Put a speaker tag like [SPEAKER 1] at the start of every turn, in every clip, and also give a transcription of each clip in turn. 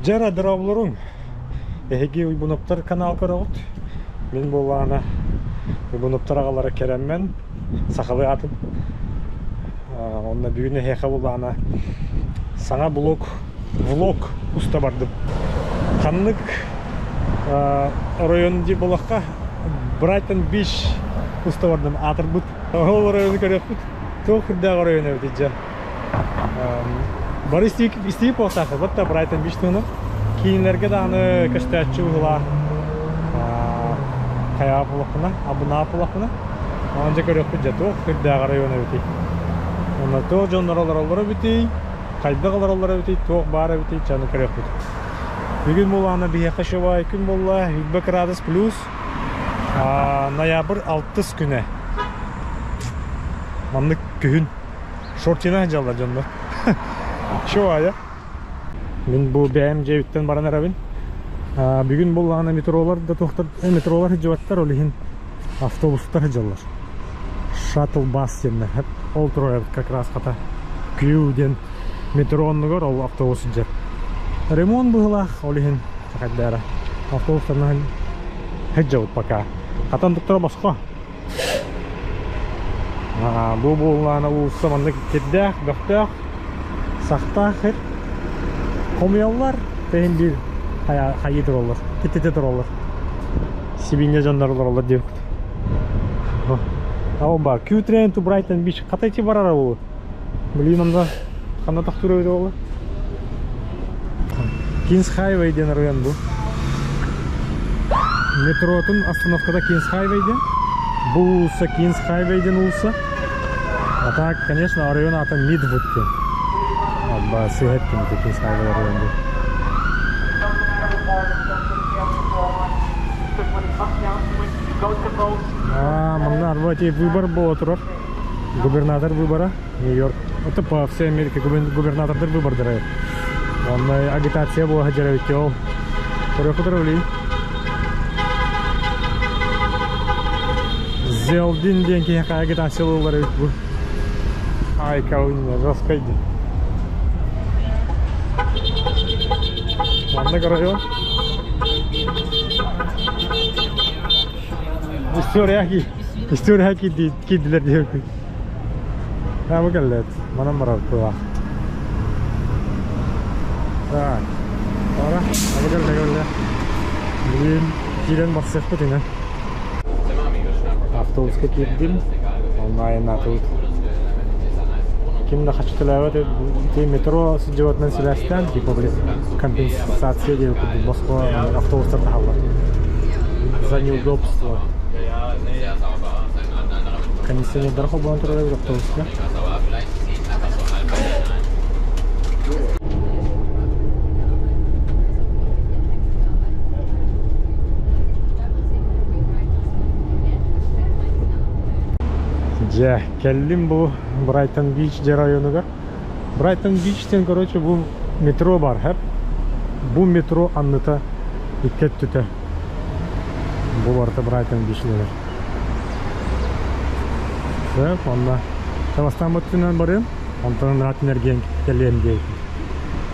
[SPEAKER 1] Дьэ дорооболоруҥ! Эһиги Уйбунуоптар канал көрөҕүт. Мин буоллаҕына Уйбунуоптар аҕалара Кэрэммэн, сахалыы аатым. Онно бүгүн эһиэхэ буоллаҕына саҥа блог, влог уста бардым. Ханнык оройуон дии буоллахха, Брайтон Бич уста бардым, аатырбыт. Ол оройуону көрүөхпүт. Туох курдаах оройуон эбит дьэ. Бары истиип буолтаахпыт, батта Брайтон Бич туһунан. Киинилэргэ даҕаны көстөөччү быһыылаах хайаҕа буоллахпына, абынаах буоллахпына. Онон дьэ көрүөхпүт дьэ туох кырдьаах оройуон эбитий. Онно туох дьоннор олороллор эбитий, хайдах олороллор эбитий, туох баар эбитий, чэ ону көрүөхпүт. Бүгүн буоллаҕына биһиэхэ шевай күн буолла, 20 градус плюс, ноябрь алтыс күнэ. Маннык күһүн Шортина дьаллар дьоннор. Чуая. Мин бу бэйэм дьиэбиттэн баран эрэбин. Бүгүн буоллаҕына метролар да туохтар метролар сылдьыбаттар, ол иһин автобустар сылдьаллар. Шаттл бас диэннэр. Ол турар как раз хата Q диэн метро оннугар ол автобус сылдьар. Ремонт быһыылаах, ол иһин хайдара автобустарынан сылдьабыт пока. Хатан туттара босхо. Бу буоллаҕына уулусса маннык кирдээх, бөхтөөх, сахтаах сир. Хомуйаллар, тэһин биир хайыы тураллар, киттитэ тураллар. Сибиинньэ дьоннор олороллор диэбит. Оба, Q-train to Brighton Beach. Хата ити барара буолуо. Блин, онно ханна тохтуур эбит буолла? Kings Highway диэн оройуон бу. Метротун остановката Kings Highway диэн. Бу уулусса Kings Highway диэн уулусса. А так, конечно, оройуон аата Мидвуд диэн. Алба сыыһа эттим ити Kings Highway оройуон диэн. А, манна арба ити выбор буола турар. Губернатор выбора. Нью-Йорк. Это по всей Америке губернатордар выбордара. Онно агитация буола сылдьар ол. Көрүөххүт рулей. Зелдин диэн киһиэхэ агитациялыыллар эбит бу. Ай, кауня, жестко иди. Манна короче. История история киирдилэр диэбиккин. Бу кэллэт, манан барар кылаах. Так, ара, бу кэллэ кэллэ. Билигин киирэн барсыахпыт ина. Автобуска киирдим, онлайн атыбыт. Ким да хочу төлөөбөт ити метро сылдьыбатынан сибээстээн, типа, блин, компенсация диэбит курдук босхо автобустар таһаллар. За неудобство. Кондиционердар холбоон турар эбит автобуска. Дьэ, кэллим бу Брайтон Бич дьэ районугар. Брайтон Бичтэн, короче, бу метро бар, хэп. Бу метро анныта икки өттүтэ. Бу барыта Брайтон Бич дэнэр. Сөп, онно Чаластаан өттүнэн барыам, онтон ыраат энергиэн кэлиэм диэбитим.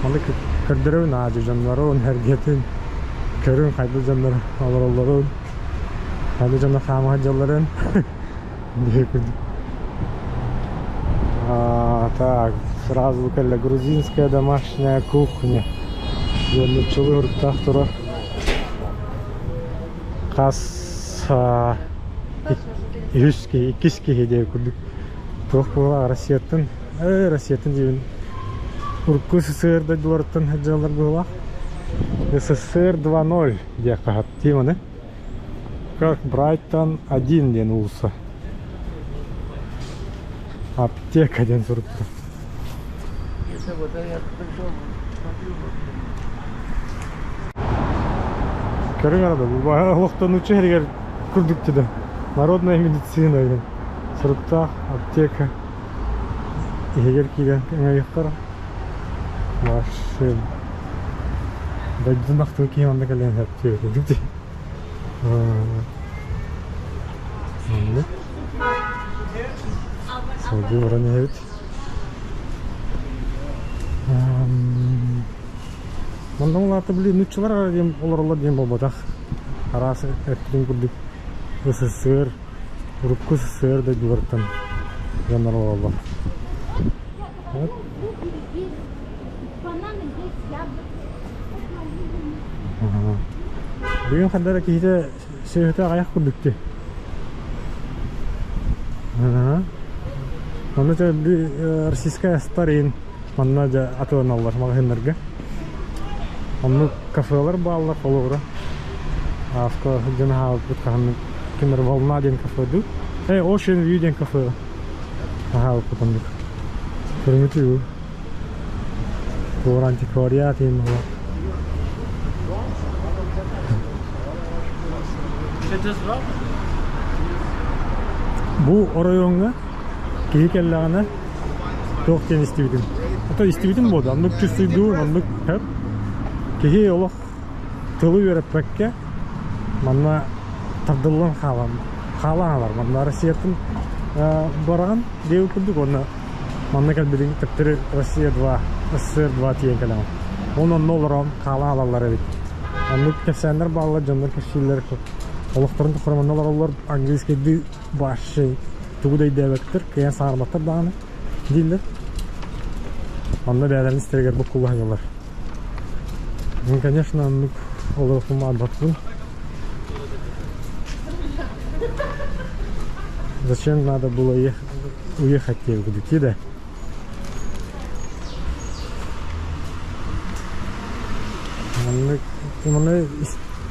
[SPEAKER 1] Онно көрдөрөбүн аадьы дьоннорун, эргэтин, көрүн хайдах дьоннор олороллорун, хайдах дьоннор хаама сылдьалларын. Так, сразу кэллэ грузинская домашняя кухня. Диэн нууччалыы уруктаах турар. Хас үһүс киһи, иккис киһи диэн курдук. Туох буолла Россияттан, Россияттан диибин. Урукку СССР дойдуларыттан сылдьаллар быһыылаах. СССР 2.0 диэххэ сөп аны. Как Брайтон 1 диэн уулусса. Аптека диэн суруктар. Көрүҥ арада бу олохтонууччу иһигэр курдук да народная медицина диэн суруктаах аптека иһигэр киирэн ыҥырыахтара. Вообще дойдутун ахтыы киһи манна кэлэн сөптүө Маннык. Салгыы баран иһэбит. Манна ол аата били нууччалар эрэ диэн олороллор диэн буолбатах. Араас өттүн курдук СССР, урукку СССР дойдуларыттан дьоннор олороллор. Вот. Бүгүн ханна эрэ киһитэ сүөһүтэ аҕыйах курдук дии. Онно дьэ российская старин манна дьэ атыыланаллар маҕаһыыннарга. Оннук кафелар бааллар холобура. Ааска дьон аһаабыппыт хаһан ким эрэ Волна диэн кафе дуу. Э, Ocean View диэн кафе аһаабыппыт оннук. Көрүҥүтүү. Туор антиквариат диэн буолар. Бу оройуоҥҥа киһи кэллэҕинэ туох диэн истибитим. Ото истибитим буолда, оннук чувствуйдуу, оннук хөп. Киһи олох тылы үөрэппэккэ манна тардыллан хаалан хаалан алар. Манна Россияттан бараҕын диэбит курдук уонна манна кэлбитиҥ төптөрү Россия 2, СССР 2 тиийэн кэлэҕин. Уонна онно олорон хаалан алаллар эбит. Оннук кэпсээннэр бааллар, дьоннор кэпсииллэр. Олохторун тухары манна олороллор, английскайдыы вообще тугу да өйдөөбөттөр, кыайан саҥарбаттар даҕаны дииллэр. Онно бэйэлэрин истэригэр буккулла сылдьаллар. Ну, конечно, оннук олорохпун баҕарбаппын. Зачем надо было уехать диэбит да? Маннык манна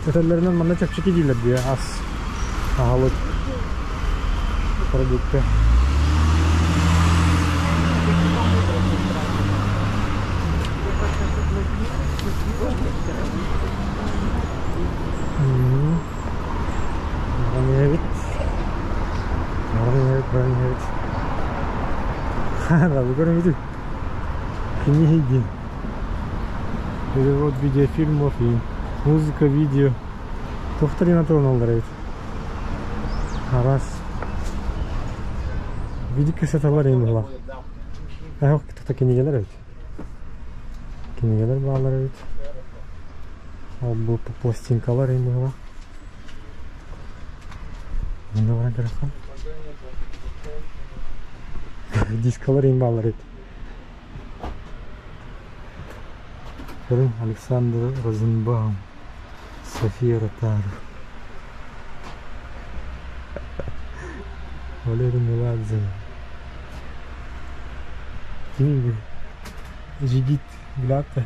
[SPEAKER 1] этэллэринэн манна чэпчэки дииллэр дии ас аһылык продукты. Баран иһэбит. Баран иһэбит, баран иһэбит. Да, вы көрүҥүтүй? Книги. Перевод видеофильмов и музыка, видео. Туохтар диэн атыланаллар эбит. Араас. Видеокассеталар эҥин буолла. Эһэх кытта кинигэлэр эбит. Кинигэлэр бааллар эбит. Ол бу пластинкалар эҥин буолла. Онно баран көрөххө. Дискалар эҥин бааллар эбит. Көрүҥ Александр Розенбаум, София Ротару, Валерий Меладзе. Ким Жигит Глята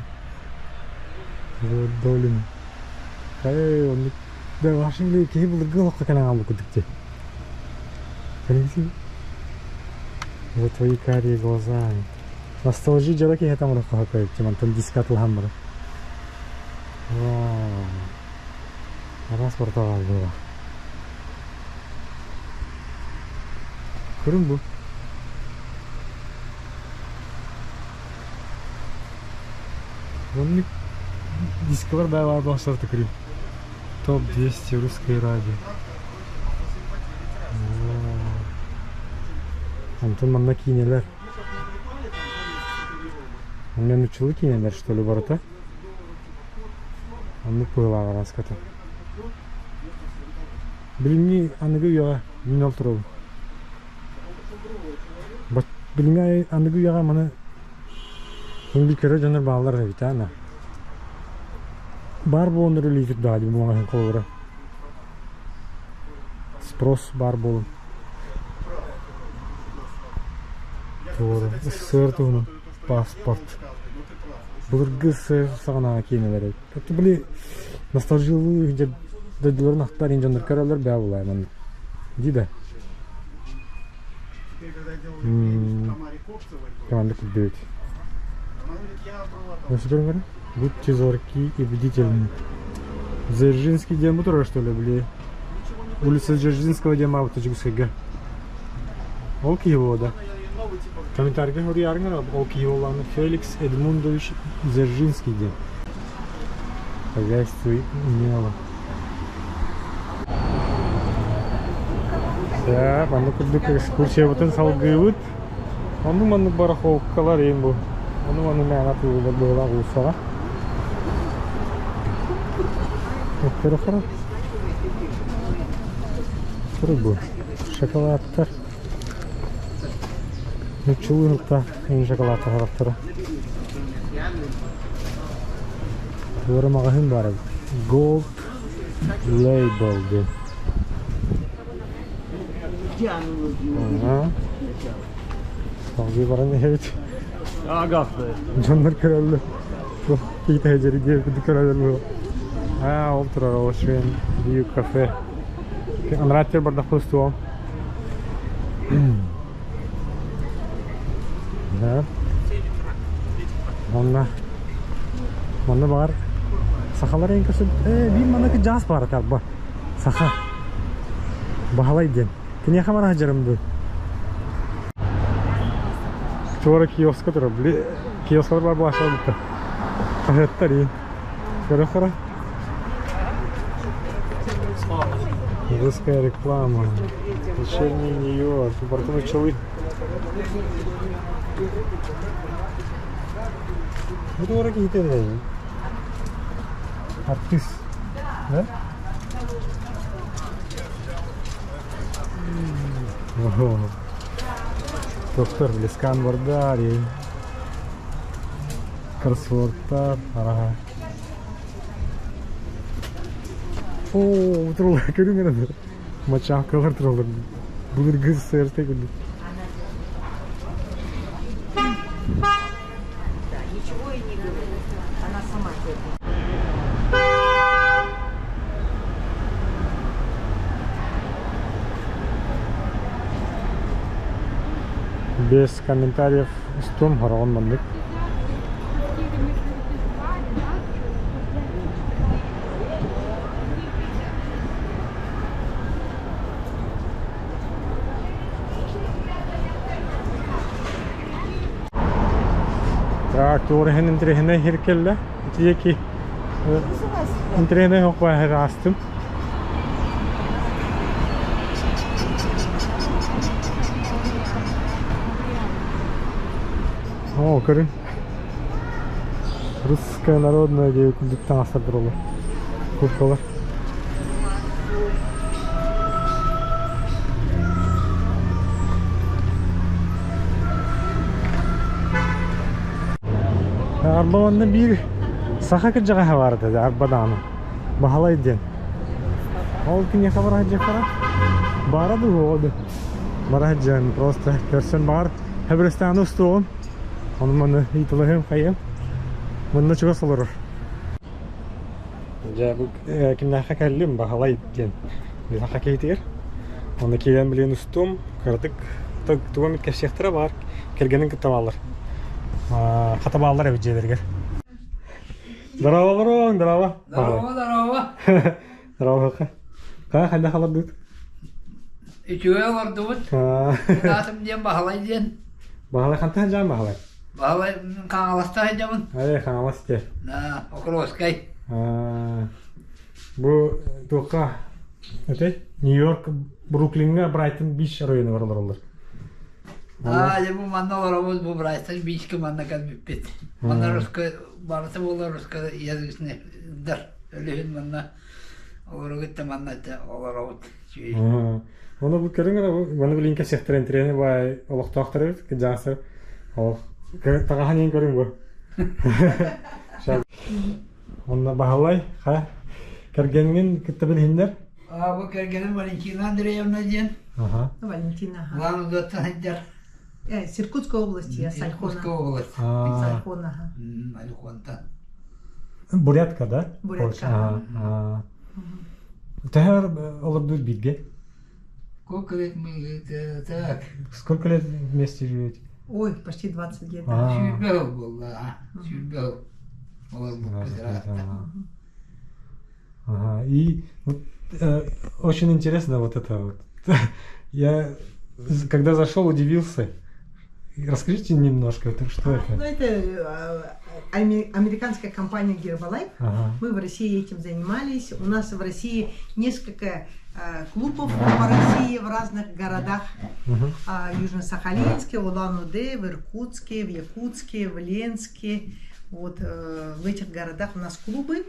[SPEAKER 1] Долин. Хайа оннук да вообще киһи былыргы олоххо кэлэн хаалбыт курдук дии. Көрүҥсүн. Вот твои карие глаза. Ностальжи дьоро киһи оҥороххо сөп мантан диска атылаһан баран. Вау. Араас портал буолар. Көрүҥ бу. Оннук дискалар баа баар буолсар көрүм. Топ 200 русское радио. Онтон манна киинэлэр. Онно нуччалыы киинэлэр что ли барыта? Оннук быһыылаах араската. Билиҥҥи аныгы үйэҕэ мин ол турабын. Билиҥҥи аныгы үйэҕэ маны мин көрө дьоннор бааллар эбит аана. Баар буоланнар үлэлиир даа дии маҕаһыын холобура. Спрос баар буолан. Туора СССР туһунан паспорт. Былыргы СССР саҕанааҕы киинэлэр эбит. Это были ностальжилыы дойдуларын ахтар ин дьоннор көрөллөр бээ булаа маннык. Дии да. Маннык курдук. Көрүҥ Будьте зорки и бдительны. Дзержинский диэн бу турар что ли, били? Улица Дзержинского диэн баабыт Дьокуускайга. Ол киһи буолла. Комментарийга суруйаарыҥ ол киһи буоллаҕына Феликс Эдмундович Дзержинский диэн. Хозяйство имело. Сөп, маннык курдук экскурсиябытын салгыыбыт. Оннук маннык барахолкалар иһин бу. Ону маны мээнэ атыылыыллар быһыылаах уулуссаҕа. Көрөхөрө. Бу шоколадтар. Нуччалыы ин шоколадтар харахтара. Туора маҕаһыын баар эбит. Gold Label диэн. Ага. Салгыы баран иһэбит. Дьоннор көрөллөр. Киитэ дьэригиэ курдук көрөллөр. Аа, ол турар Ocean View Cafe. Анараа бардах устуом. Да. Онно манна баар сахалар эҥ көсүл ээ биир маннык дьаас баар этэ арба саха баһылай диэн киниэхэ бара сылдьарым дуу Туора киоска турар били киоскалар бар буолааччылар бутта хаһыаттар иин көрө-көрө Русская реклама вечерний Нью-Йорк барытын училый Бу туора киһитэ артист да? Доктор Лескан Вардари кроссвордтар араха Оо, туралар көрүҥ эрэ мачаакалар тураллар былыргы СССР курдук.
[SPEAKER 2] Ничего и не говорит. Она сама тебе.
[SPEAKER 1] Без комментариев устуом хороҕон маннык. Так, туора иһин интэриэһинэй иһир кэллэ. Ити диэки интэриэһинэй оһох аастым. Оо, көрүҥ. Русская народная диэбит курдук таҥастар тураллар. Курткалар. Арба онно биир саха кырдьаҕаһа баар этэ арба даҕаны. Баһылай диэн. Ол киниэхэ бара сылдьыахтара. Баара дуу, оҕо дуу. Бара сылдьан просто көрсөн баҕар Хэбирэстэҕинэ устуоҕум. Ону маны ыйыталаһыам хайыам. Манна чугас олорор. Дьэ бу кимнээххэ кэллим Баһылай диэн саха киһитигэр. Онно киирэн билигин устуом. Кыратык тугу эмит кэпсиэхтэрэ баар. Кэргэнин кытта бааллар. Хата бааллар эбит дьиэлэригэр. Здорово, здорово.
[SPEAKER 3] Здорово, здорово.
[SPEAKER 1] Здорово. Ха, хайдах олордут?
[SPEAKER 3] Үчүгэй олордубут. Кытаатым диэн Баһылай диэн.
[SPEAKER 1] Баһылай хантан жаан Баһылай?
[SPEAKER 3] Баһылай Хаҥаласта сылдьабын.
[SPEAKER 1] Ай, Хаҥалас те.
[SPEAKER 3] Да, Покровскай.
[SPEAKER 1] Бу туохха этэй Нью-Йорк Бруклиҥҥа Брайтон Бич районугар олороллор.
[SPEAKER 3] Аа, дьэ бу манна олоробут, бу Брайтон Бичка манна кэлбиппит. Манна русскай, барыта буолар русскай язычныйдар. Өлүһүн манна олоругут манна олоробут.
[SPEAKER 1] Оны бу көрүҥ эрэ, маны билин кэсиэхтэрин трени бай олохтоохтор эбит, кыдьаасыр. Ол таҕаһан иин көрүҥ бу. Онно Баһылай, ха, кэргэҥҥин кытта билиһиннэр?
[SPEAKER 3] Аа, бу кэргэним Валентина Андреевна диэн.
[SPEAKER 1] Ага.
[SPEAKER 2] Валентина, ага.
[SPEAKER 3] Улан Удаттан сылдьар.
[SPEAKER 2] С Иркутской области, я с Ольхона.
[SPEAKER 3] Иркутская область.
[SPEAKER 2] С Ольхона, ага.
[SPEAKER 3] Ольхонтан.
[SPEAKER 1] Бурятка, да?
[SPEAKER 2] Бурятка.
[SPEAKER 1] Ага. Төһө олордуут бииргэ?
[SPEAKER 3] Сколько лет мы так?
[SPEAKER 1] Сколько лет вместе живете?
[SPEAKER 2] Ой, почти 20 лет.
[SPEAKER 3] Сүүрбэ буолла. Сүүрбэ олорбуппут
[SPEAKER 1] Ага. И вот, очень интересно вот это вот. Я когда зашел, удивился. Расскажите немножко, это что это?
[SPEAKER 2] Ну, это американская компания Herbalife.
[SPEAKER 1] Ага.
[SPEAKER 2] Мы в России этим занимались. У нас в России несколько клубов по России в разных городах.
[SPEAKER 1] Угу.
[SPEAKER 2] Южно-Сахалинске, Улан-Удэ, в Иркутске, в Якутске, в Ленске. Вот в этих городах у нас клубы.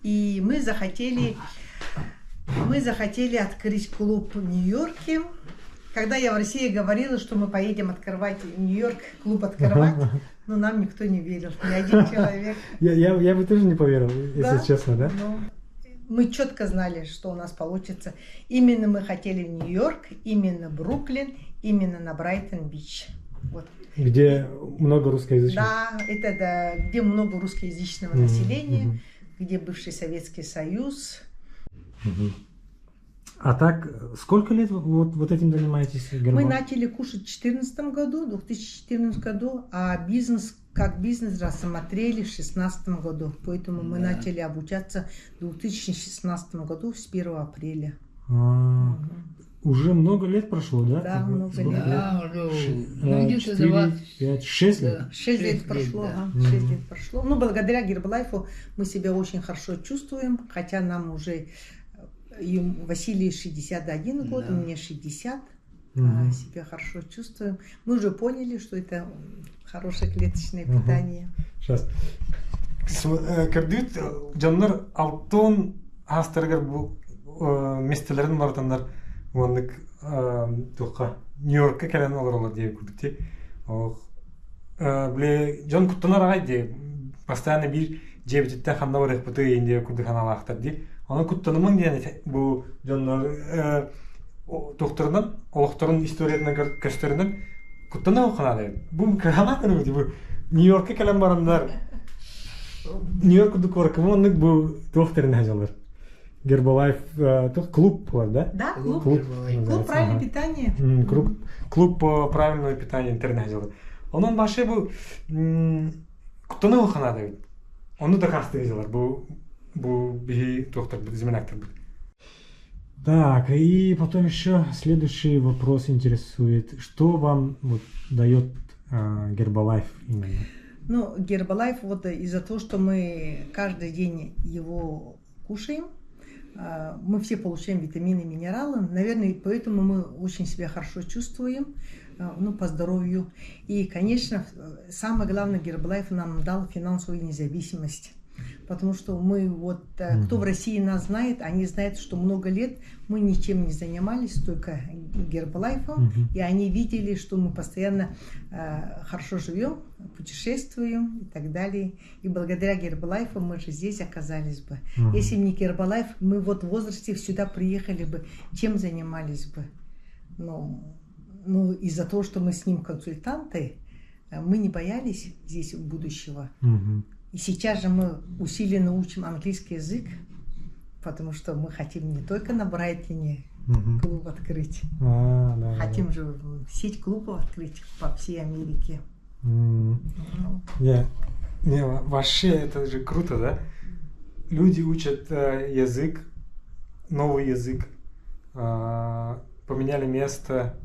[SPEAKER 2] И мы захотели открыть клуб в Нью-Йорке. Когда я в России говорила, что мы поедем открывать в Нью-Йорк, клуб открывать, но нам никто не верил, ни один человек.
[SPEAKER 1] Я бы тоже не поверил, если
[SPEAKER 2] Да?
[SPEAKER 1] честно, да?
[SPEAKER 2] Ну, мы четко знали, что у нас получится. Именно мы хотели в Нью-Йорк, именно Бруклин, именно на Брайтон-Бич. Вот.
[SPEAKER 1] Где много русскоязычных.
[SPEAKER 2] Да, это да, где много русскоязычного населения,
[SPEAKER 1] мгм.
[SPEAKER 2] Где бывший Советский Союз.
[SPEAKER 1] Мгм. А так, сколько лет вы вот этим занимаетесь,
[SPEAKER 2] Мы
[SPEAKER 1] Герман?
[SPEAKER 2] начали кушать в 2014 году, в 2014 году, а бизнес как бизнес рассмотрели в 2016 году. Поэтому мы начали обучаться в 2016 году с 1 апреля.
[SPEAKER 1] А, уже много лет прошло, да?
[SPEAKER 2] Да,
[SPEAKER 1] Как бы
[SPEAKER 2] много
[SPEAKER 1] сколько
[SPEAKER 2] лет.
[SPEAKER 1] лет?
[SPEAKER 3] Да, уже, ну, где-то
[SPEAKER 1] 4,
[SPEAKER 3] 20.
[SPEAKER 1] 5, 6 лет?
[SPEAKER 3] Да,
[SPEAKER 2] 6 лет прошло,
[SPEAKER 3] да.
[SPEAKER 2] ага, 6 лет прошло. Ну, благодаря Гербалайфу мы себя очень хорошо чувствуем, хотя нам уже Василию 61 год, мне 60,
[SPEAKER 1] Мгм.
[SPEAKER 2] себя хорошо чувствуем. Мы уже поняли, что это хорошее клеточное
[SPEAKER 1] Мгм.
[SPEAKER 2] Питание.
[SPEAKER 1] Сейчас. Көрдүгүт дьоннор алтан саастарыгар бу миэстэлэрин уларытаннар маннык туохха Нью-Йоркка кэлэн олороллор диэн курдук дии. Били дьон куттанар аҕай дии постоянно биир дьиэбититтэн ханна барыахпытый диэн курдук санаалаахтар дии. Онон куттанымаҥ диэн бу дьоннор туохтарынан олохторун историятынан көстөрүнэн куттана ханаада. Бу ханаат бу Нью-Йоркка кэлэн бараннар Нью-Йорк курдук куоракка маннык бу туох тэринэ сылдьаллар. Гербалайф туох клуб баар, да?
[SPEAKER 2] Да, клуб.
[SPEAKER 1] Клуб.
[SPEAKER 2] Клуб
[SPEAKER 1] называется,
[SPEAKER 2] правильное
[SPEAKER 1] ага.
[SPEAKER 2] питание.
[SPEAKER 1] Клуб по правильному питанию тэринэ сылдьаллар. Онон вообще бу куттана ханаада. Ону дакаастыы сылдьаллар. Бу биһиги туохтар бу земляктар. Так, и потом еще следующий вопрос интересует. Что вам вот дает Гербалайф именно?
[SPEAKER 2] Ну, Гербалайф вот из-за того, что мы каждый день его кушаем, мы все получаем витамины, минералы, наверное, и поэтому мы очень себя хорошо чувствуем, ну, по здоровью. И, конечно, самое главное, Гербалайф нам дал финансовую независимость. Потому что мы вот, кто в России нас знает, они знают, что много лет мы ничем не занимались, только Гербалайфом.
[SPEAKER 1] Мгм.
[SPEAKER 2] И они видели, что мы постоянно хорошо живем, путешествуем и так далее. И благодаря Гербалайфу мы же здесь оказались бы.
[SPEAKER 1] Мгм.
[SPEAKER 2] Если бы не Гербалайф, мы вот в возрасте сюда приехали бы, чем занимались бы? Ну, из-за того, что мы с ним консультанты, мы не боялись здесь будущего.
[SPEAKER 1] Мгм.
[SPEAKER 2] И сейчас же мы усиленно учим английский язык, потому что мы хотим не только на Брайтоне
[SPEAKER 1] Мгм.
[SPEAKER 2] Клуб открыть,
[SPEAKER 1] А, да,
[SPEAKER 2] хотим
[SPEAKER 1] да.
[SPEAKER 2] же сеть клубов открыть по всей Америке. Ну,
[SPEAKER 1] Не, не, вообще это же круто, да? Люди учат язык, новый язык, поменяли место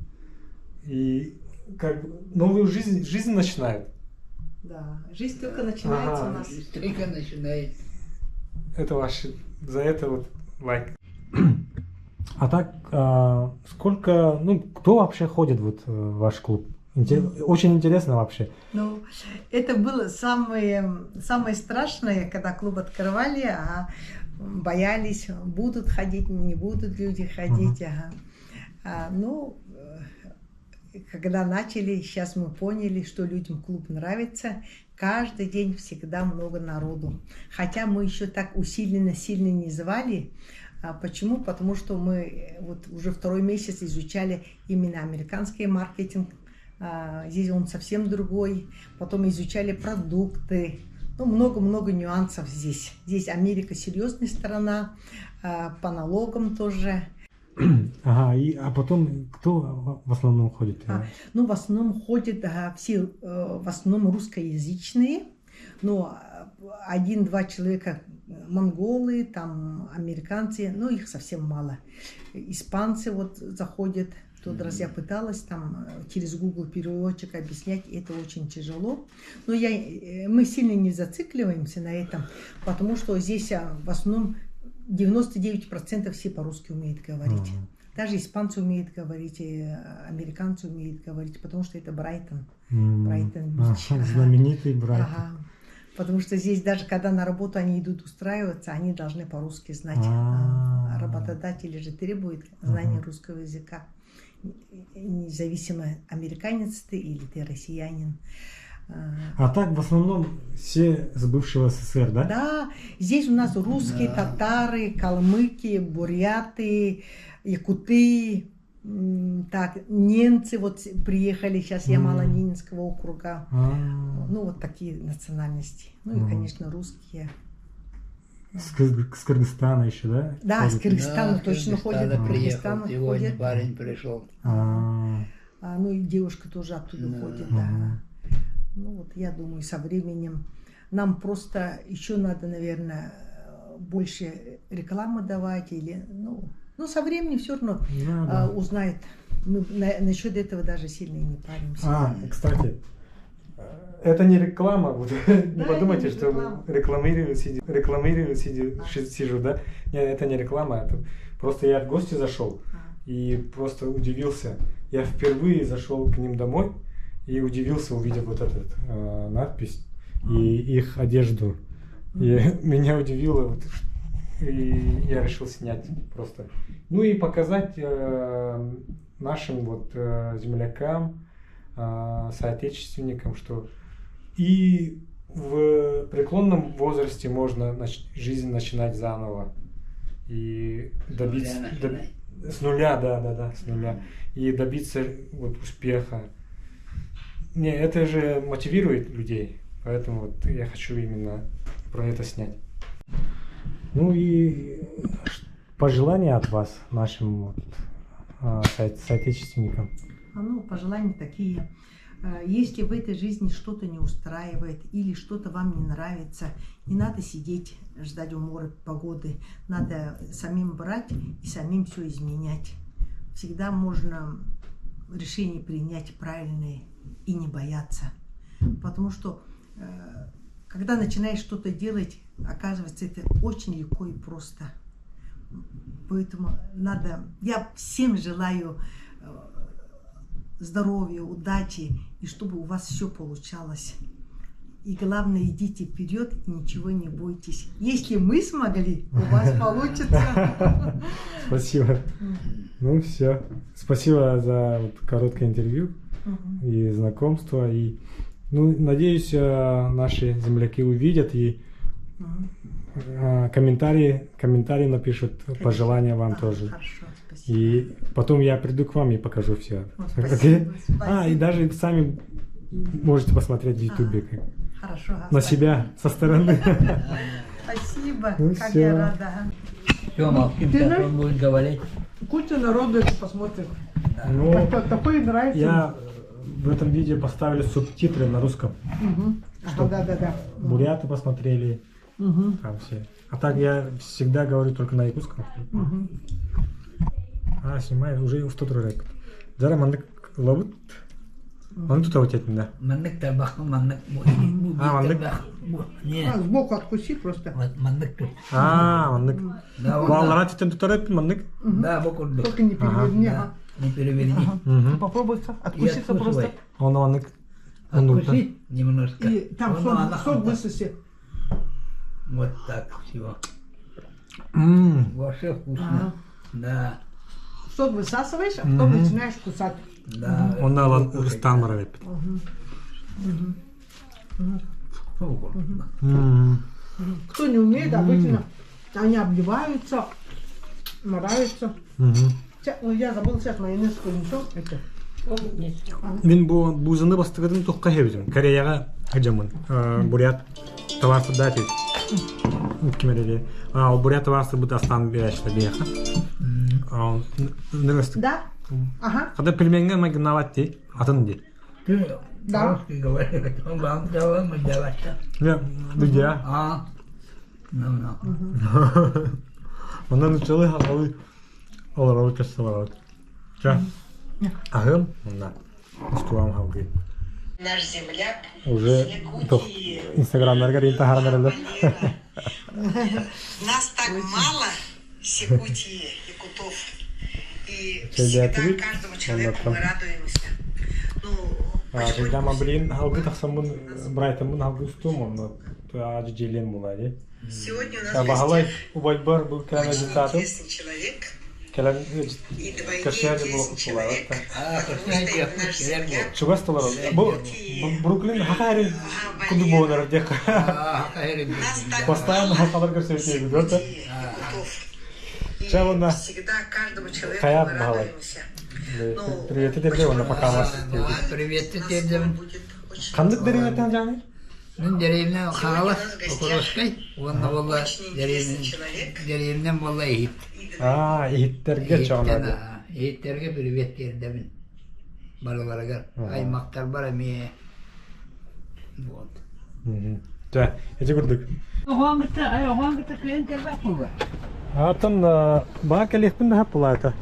[SPEAKER 1] и как бы новую жизнь начинают.
[SPEAKER 2] Да, жизнь только начинается у нас.
[SPEAKER 3] Жизнь только начинается.
[SPEAKER 1] Это вообще за это вот лайк. А так, сколько, ну, кто вообще ходит вот в ваш клуб? Очень интересно вообще.
[SPEAKER 2] Ну, это было самое, самое страшное, когда клуб открывали, а боялись, будут ходить, не будут люди ходить. Ага. Ну, когда начали, сейчас мы поняли, что людям клуб нравится. Каждый день всегда много народу. Хотя мы еще так усиленно сильно не звали. А почему? Потому что мы вот уже второй месяц изучали именно американский маркетинг. Здесь он совсем другой. Потом изучали продукты. Ну, много-много нюансов здесь. Здесь Америка серьезная страна, по налогам тоже.
[SPEAKER 1] Ага, а потом кто в основном ходит?
[SPEAKER 2] Ну, в основном ходят все, в основном русскоязычные, но один-два человека монголы, там американцы, но их совсем мало. Испанцы вот заходят. Тот раз я пыталась там через Google переводчик объяснять, это очень тяжело. Но мы сильно не зацикливаемся на этом, потому что здесь в основном 99% все по-русски умеют говорить.
[SPEAKER 1] Мгм.
[SPEAKER 2] Даже испанцы умеют говорить, и американцы умеют говорить, потому что это Брайтон. Брайтон Бич.
[SPEAKER 1] Ага, знаменитый Брайтон.
[SPEAKER 2] Ага. Потому что здесь даже когда на работу они идут устраиваться, они должны по-русски знать. А работодатели же требуют знания русского языка. Независимо, американец ты или ты россиянин.
[SPEAKER 1] А так в основном все с бывшего СССР, да?
[SPEAKER 2] Да, здесь у нас русские, татары, калмыки, буряты, якуты, так, ненцы вот приехали сейчас, Ямало-Ненецкого округа. Ну, вот такие национальности. Ну и, конечно, русские.
[SPEAKER 1] С Кыргызстана еще, да?
[SPEAKER 2] Да, с Кыргызстана
[SPEAKER 3] Да,
[SPEAKER 2] точно ходят.
[SPEAKER 3] Кыргызстана
[SPEAKER 2] С
[SPEAKER 3] приехал,
[SPEAKER 2] Кыргызстана
[SPEAKER 3] сегодня
[SPEAKER 2] ходят.
[SPEAKER 3] парень пришел.
[SPEAKER 2] Ну и девушка тоже оттуда ходит, да. Ну вот я думаю, со временем нам просто еще надо, наверное, больше рекламы давать или, ну со временем все равно узнают. Мы насчет этого даже сильно и не паримся.
[SPEAKER 1] А, кстати, это не реклама, вот, не
[SPEAKER 2] Да,
[SPEAKER 1] подумайте,
[SPEAKER 2] это не
[SPEAKER 1] что
[SPEAKER 2] реклама.
[SPEAKER 1] рекламирую, сидя, рекламирую, сидя, сижу, да? Нет, это не реклама, это просто я в гости зашел и просто удивился. Я впервые зашел к ним домой и удивился, увидев вот эту надпись и их одежду. И меня удивило, вот, и я решил снять просто. Ну и показать нашим вот землякам, соотечественникам, что и в преклонном возрасте можно жизнь начинать заново и добиться
[SPEAKER 3] нуля начинать.
[SPEAKER 1] с нуля, да, да, да, с нуля. И добиться вот успеха. Не, это же мотивирует людей, поэтому вот я хочу именно про это снять. Ну и пожелания от вас нашим вот, соотечественникам.
[SPEAKER 2] Ну, пожелания такие. Если в этой жизни что-то не устраивает или что-то вам не нравится, не надо сидеть, ждать умора погоды. Надо самим брать и самим все изменять. Всегда можно решение принять правильное и не бояться. Потому что когда начинаешь что-то делать, оказывается, это очень легко и просто. Поэтому надо... Я всем желаю здоровья, удачи, и чтобы у вас все получалось. И главное, идите вперед, ничего не бойтесь. Если мы смогли, у вас получится.
[SPEAKER 1] Спасибо. Ну все. Спасибо за вот короткое интервью и знакомство. И, ну, надеюсь, наши земляки увидят и комментарии напишут,
[SPEAKER 2] Конечно.
[SPEAKER 1] пожелания вам тоже.
[SPEAKER 2] Хорошо, спасибо.
[SPEAKER 1] И потом я приду к вам и покажу все.
[SPEAKER 2] О, спасибо,
[SPEAKER 1] Окей?
[SPEAKER 2] спасибо.
[SPEAKER 1] И даже сами можете посмотреть в Ютубе. Как
[SPEAKER 2] Хорошо,
[SPEAKER 1] на себя со стороны.
[SPEAKER 2] Спасибо,
[SPEAKER 1] Ну,
[SPEAKER 2] как
[SPEAKER 1] всё.
[SPEAKER 2] я рада.
[SPEAKER 3] Все, молчим,
[SPEAKER 2] Ты
[SPEAKER 3] сейчас
[SPEAKER 2] знаешь,
[SPEAKER 3] он будет говорить.
[SPEAKER 2] Куча народу это посмотрит.
[SPEAKER 1] Ну,
[SPEAKER 2] Такое нравится.
[SPEAKER 1] я в этом видео поставлю субтитры на русском.
[SPEAKER 2] Ага, да, да, да.
[SPEAKER 1] Буряты посмотрели. Там все. А так я всегда говорю только на якутском. А, снимаю уже в тот ролик. Дара маннык лобут. Он тут вот да.
[SPEAKER 3] Маннык табах, маннык.
[SPEAKER 1] А, маннык.
[SPEAKER 3] Не,
[SPEAKER 2] А, сбоку откуси просто.
[SPEAKER 3] вот маннык тут.
[SPEAKER 1] А, маннык.
[SPEAKER 3] Да, вот
[SPEAKER 1] Баллара титен тутарып маннык.
[SPEAKER 3] Да, бок курдук.
[SPEAKER 2] Только не переверни.
[SPEAKER 3] Да,
[SPEAKER 2] Ага.
[SPEAKER 3] не переверни.
[SPEAKER 2] Попробуй-ка,
[SPEAKER 3] И
[SPEAKER 2] откуситься
[SPEAKER 3] откусывай.
[SPEAKER 2] просто.
[SPEAKER 1] Он маннык.
[SPEAKER 3] Откуси немножко.
[SPEAKER 2] И там
[SPEAKER 3] Вон
[SPEAKER 2] сок,
[SPEAKER 3] она,
[SPEAKER 2] сок
[SPEAKER 3] вот так.
[SPEAKER 2] высоси.
[SPEAKER 3] Вот так всего. Вообще вкусно. Да,
[SPEAKER 2] Сок высасываешь, а потом начинаешь кусать.
[SPEAKER 3] да.
[SPEAKER 1] Он на ыстан барабет.
[SPEAKER 2] Кто не умеет, обычно они обливаются, нравится. Ну, я забыл сейчас майонез принесу. Это.
[SPEAKER 1] Мин бу бузаны бастыгытын тухка хебитим. Кореяга хажамын. Бурят товарсы да тет. Кимерели. А, бурят товарсы бут астан берәшле бияха. Нырыстык.
[SPEAKER 2] Да? Ага.
[SPEAKER 1] Когда пельменге магнават ти, атын ди.
[SPEAKER 3] Ты
[SPEAKER 2] Да.
[SPEAKER 3] по-русски говори, он вам дала, мы давай.
[SPEAKER 1] Я, друзья.
[SPEAKER 3] А, ну, ну.
[SPEAKER 1] Онан учалы хагалы олар кассалар. Ча. Ахым, на. Устуам хавги.
[SPEAKER 2] Наш земляк
[SPEAKER 1] Уже
[SPEAKER 2] с Якутии.
[SPEAKER 1] Инстаграмнарга рента харанарда.
[SPEAKER 2] Нас так мало с Якутии, якутов. И
[SPEAKER 1] Всегда
[SPEAKER 2] всегда
[SPEAKER 1] ответ.
[SPEAKER 2] каждому человеку мы радуемся. Ну,
[SPEAKER 1] Жильдама блин, халгы тахсамын, брайтамын халгы устум, он. Аадьы дьиэлиэн буолаа дии.
[SPEAKER 2] Сегодня у нас в
[SPEAKER 1] Баһылай
[SPEAKER 2] гостях
[SPEAKER 1] убайбар бу кэлэн
[SPEAKER 2] очень
[SPEAKER 1] ыалдьыттаатым.
[SPEAKER 2] интересный человек
[SPEAKER 1] Кэлэн
[SPEAKER 2] и двойне
[SPEAKER 1] көрсүһээри
[SPEAKER 2] интересный человек,
[SPEAKER 1] буолаабыт.
[SPEAKER 3] Аа,
[SPEAKER 2] потому
[SPEAKER 3] көрсүһэн
[SPEAKER 2] что
[SPEAKER 3] диэхпит
[SPEAKER 2] наш
[SPEAKER 3] кэлэр
[SPEAKER 2] земляк
[SPEAKER 3] буол.
[SPEAKER 1] Чугас толору.
[SPEAKER 3] Кэлэр
[SPEAKER 1] Бу
[SPEAKER 3] диэх.
[SPEAKER 2] и
[SPEAKER 1] Бруклин хаха эрин курдук
[SPEAKER 2] Валера.
[SPEAKER 1] буолар диэххэ.
[SPEAKER 3] Аа, хаха эрин
[SPEAKER 2] Нас
[SPEAKER 3] билбин
[SPEAKER 2] так
[SPEAKER 3] да.
[SPEAKER 1] Постоянно
[SPEAKER 2] мало
[SPEAKER 1] хахалар көрсөбүт да.
[SPEAKER 2] Якутии, якутов.
[SPEAKER 1] Чэ
[SPEAKER 2] И
[SPEAKER 1] уонна
[SPEAKER 2] всегда каждому человеку
[SPEAKER 1] хайа
[SPEAKER 2] мы
[SPEAKER 1] Баһылай.
[SPEAKER 2] радуемся. Ну,
[SPEAKER 1] Привети терде
[SPEAKER 2] почему
[SPEAKER 1] уонна
[SPEAKER 2] мы
[SPEAKER 1] пока вас.
[SPEAKER 3] Приветти
[SPEAKER 2] нас
[SPEAKER 3] тиэрдэбин.
[SPEAKER 2] будет очень
[SPEAKER 1] Ханнык
[SPEAKER 2] много.
[SPEAKER 1] дэриҥэтэн дьаный?
[SPEAKER 3] Мин дэриэбинэ
[SPEAKER 2] Сегодня у
[SPEAKER 3] Хаҥалас
[SPEAKER 2] нас в гостях
[SPEAKER 3] Покровскай уонна буолла
[SPEAKER 2] очень интересный
[SPEAKER 3] дэриэбинэ
[SPEAKER 2] человек
[SPEAKER 3] дэриэбинэм буолла Иһит.
[SPEAKER 2] и
[SPEAKER 1] Аа, иһиттэргэ
[SPEAKER 3] Иһиттэн
[SPEAKER 1] чоҕунады.
[SPEAKER 3] аа, Иһиттэргэ привет тиэрдэбин барыларыгар. Аймахтарбар эмиэ вот.
[SPEAKER 1] Чэ, ити курдук.
[SPEAKER 3] Оҕоҥ кытта, ай оҕоҥ кытта кыайан кэлбэт буолла.
[SPEAKER 1] Атын баа кэлиэхпин да хаппылаата.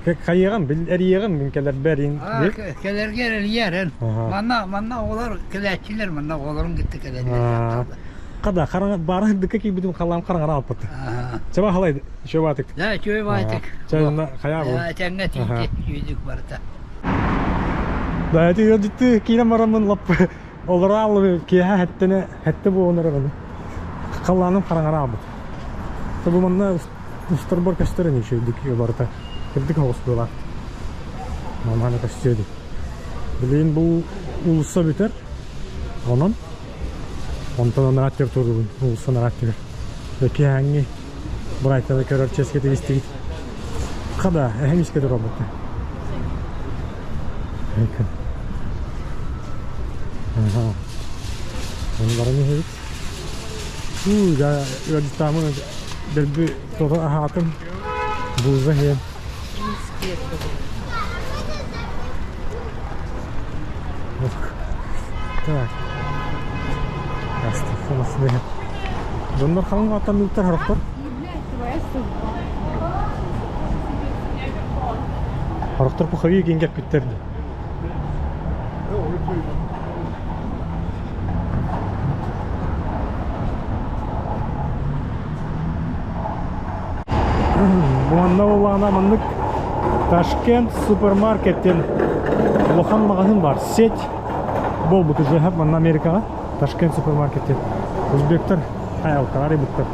[SPEAKER 1] Хайыаҕым, бил эрийиэҕим мин кэлэрбэр ин.
[SPEAKER 3] Аа, кэлэргэ эрийэрин. Манна манна оҕолор кэлээччилэр, манна оҕолорун кытта кэлэллэр.
[SPEAKER 1] Хада, хараҥа баара сырдыкка киирбитим халаам хараҥара алпыт. Чаба халай, үчүгэй баатык.
[SPEAKER 3] Да, үчүгэй баатык.
[SPEAKER 1] Чэ, онно хайаа бу.
[SPEAKER 3] Этэҥҥэ тиийдэ, үчүгэйдик барыта.
[SPEAKER 1] Да, эти ыалдьытты киирэн бараммын лаппы олоро ааллым киэһэ хэттэнэ хэттэ буолан эрэ халлааным хараҥара аалбыт. Бу манна устарбар көстөр ини үчүгэйдик барыта. Кырдык оҕус буолар. Маманы көстүө дии. Билигин бу уулусса бүтэр. Онон онтон анараа өттүгэр туругун уулусса анараа өттүгэр. Киэһээҥҥи Брайтоны көрөр чиэскэ тигистигит. Хада, эһэм искэ турабыт. Ага. Оны баран иһэбит. Уу, да, ыалдьыттаамын дэлби тото аһаатым. Бууза иһэн. Так. Астык, Дьоннор халыҥ аттаныыттар сорохтор. Сорохтор пуховик киин кэппиттэр дии. Манна буоллаҕына маннык Ташкент супермаркеттен улахан маҕаһыын баар. Сеть буолбут уже манна Америкаҕа Ташкент супермаркеттен. Узбектар айалтар арыйбыттар.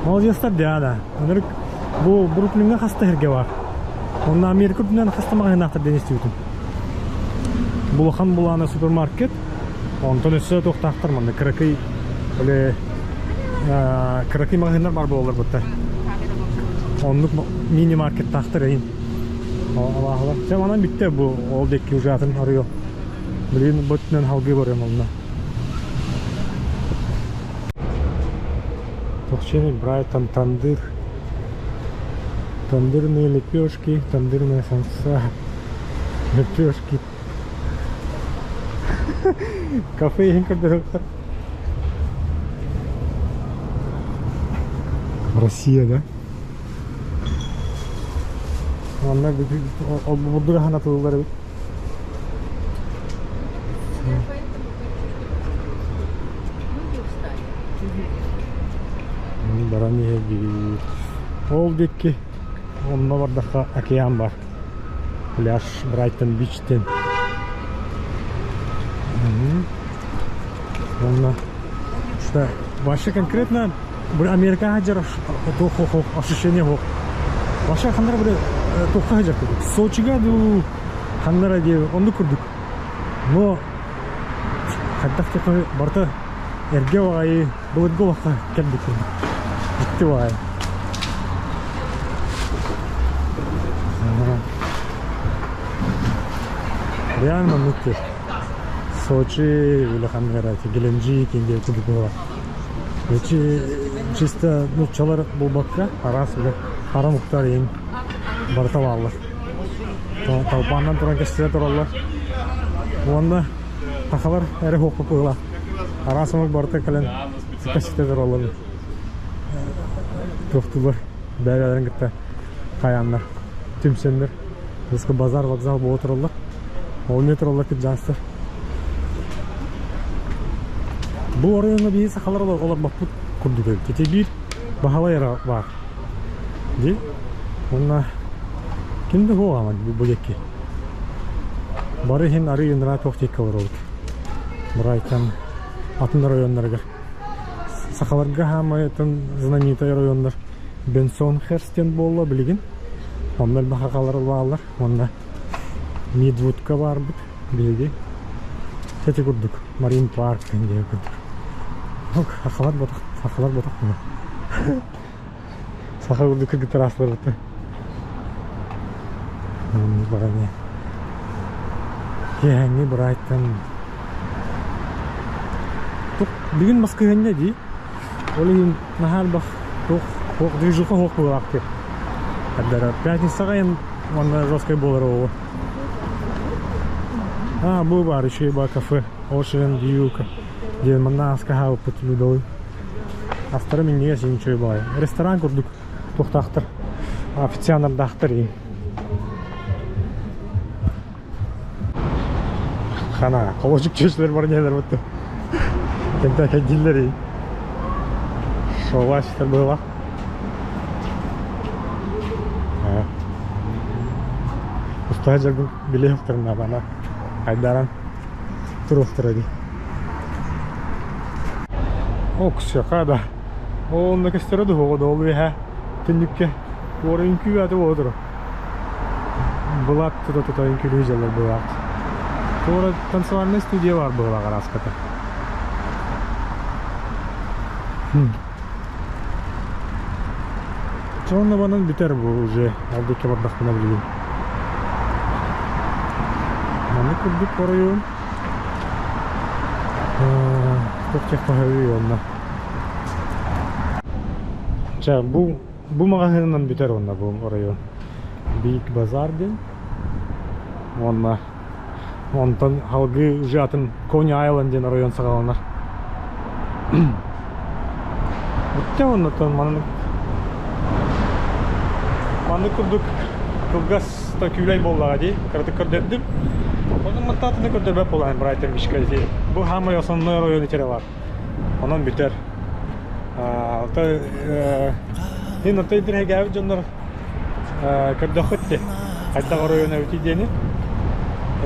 [SPEAKER 1] Молодецтар Диана. Ынырык бу Бруклиҥҥа хаста сиргэ баар. Онно Америка үрдүнэн хаста маҕаһыынаахтар диэн истибитим. Улахан булаана супермаркет. Онтон өссө туохтаахтар манна кыракый или кыракый маҕаһыыннар баар буолаллар бутта. Оннук мини-маркеттаахтар эйин. Алааһылар. Чэ манан бүттэ бу ол диэки уже атын арыйыл. Билигин бу өттүнэн халгыы барыам онно. Тохченый Брайтон тандыр. Тандырные лепешки, тандырная самса, лепешки. Кафе иһин көрдөрөктөр. Россия, да? Онно бурдук аһын атылылар эбит. Баран иһэбит. Ол диэки онно бардахха океан бар. Пляж Брайтон Бичтен. Онно что вообще конкретно Америка хаджар ощущение суох. Вообще ханнара били туохха сылдьар курдук. Сочига дуу ханнара дии оннук курдук. Но хайдах такой барыта эргэ баҕайы былыргы олоххо кэлбит курдук. Дьикти баҕайы. Реально маннык Сочи или ханнара Геленджик диэн курдук буолар. Эчи чисто нууччалар буолбакка араас үлэ хара омуктар иһин барыта бааллар. Талбааннан туран кэпсэтэ тураллар. Уонна сахалар эрэ суохпут быһыылаах. Араас омук барыта кэлэн кэпсэтэ тураллар. Туохтуулар бэйэлэрин кытта хайааннар түмсэннэр базар вокзал буола тураллар. Ол эмиэ тураллар кырдьаҕастар. Бу оройуоҥҥа биһиги сахалар олорбоппут курдук эбит. Ити биир баһылай эрэ баар. Дии. Уонна ким да суоҕа бу диэки. Бары иһин арыы ыныраа туох диэки олоробут. Брайтон атын оройуоннарыгар. Сахаларга хаамай знаменитый районнар Бенсонхерст диэн буолла билигин. Онно элбэх сахалар бааллар. Уонна Мидвудка баарбыт биһиги. Ити курдук Марин Парк диэн курдук. Сахалар ботах, сахалар ботах Саха курдук кыргыттар аастылар Баране. Киэһэҥҥи Брайтон. Бүгүн баскыһыанньа дии. Ол иһин наһаа элбэх туох туох движуха суох буолаах диye. Эрдэрэ пятницаҕа эн уонна жесткай буолар оҕо. А, бу бар үчүгэй ба кафе Ocean View диэн манна аска хаалбыт людовый. Астара минньигэс иин үчүгэй баҕайы. Ресторан курдук туохтаахтар, официаннардаахтар иин. Хана, холочук чүөчүлэр бар нелер бутты. Кентэ кэддиллер иин. Шоула ситер быһыла. Устаа жаргын билиэхтэрин абана айдаран туруохтара дии. Оксяха да. Онно көстөрө дуһуоҕа да ол үөһэ түннүккэ туора үҥкүү ааты буола Былаат тута-тута үҥкүүлүү дьаллар былаат. Туора танцевальная студия бар быһыылаах араската. Сонно банан бүтэр бу уже алдыкка бардахпына билигин. Маннык курдук оройуон. Туох хаһыы онно. Ча бу бу маҕаһыынынан бүтэр онно бу оройуон. Биг базар диэн. Уонна онтон халгыы уже атын Кони Айленд диэн оройуон саҕаланар. Бүттэ оннуттан маннык маннык курдук кылгас да күүлэй буоллаҕа дии кыратык көрдөрдүм. Онон мантаатыны көрдөрбөт буолаһын Брайтон Бичка дии. Бу хаамай основной оройуон итирэ бар. Онон бүтэр. Ин отой интириэһиргээбит дьоннор көрдөххүт дии. Хайдах оройуон эбитий диэни.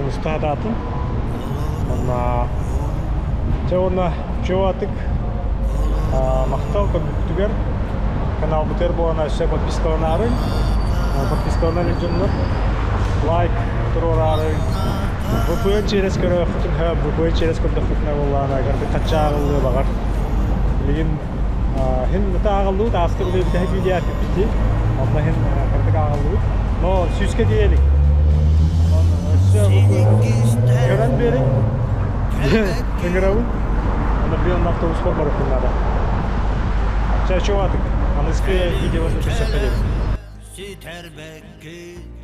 [SPEAKER 1] Устаатаатын. Онна чэ уонна чуо-атык махтал көрбүппүтүгэр каналбытыгар буолан өссө подпискаланаарын подпискаланар дьоннор лайк туруораарын VPN через көрөөххүтүн VPN через көрдөххүтүнэ буоллаҕына кырдык хачча ааҕыллыа баҕар билигин хин ыта ааҕыллыбыт ааста билэ бүтэһик видео эппиппит онно хин кырдык ааҕыллыбыт но сүүскэ тиийэ илик онон өссө көрөн биэриҥ ыҥырабын онно билин автобуспар барыппын наада чэ чугатык аныгыскы видео көрсөххө диэбит
[SPEAKER 4] Ситэрбэккин.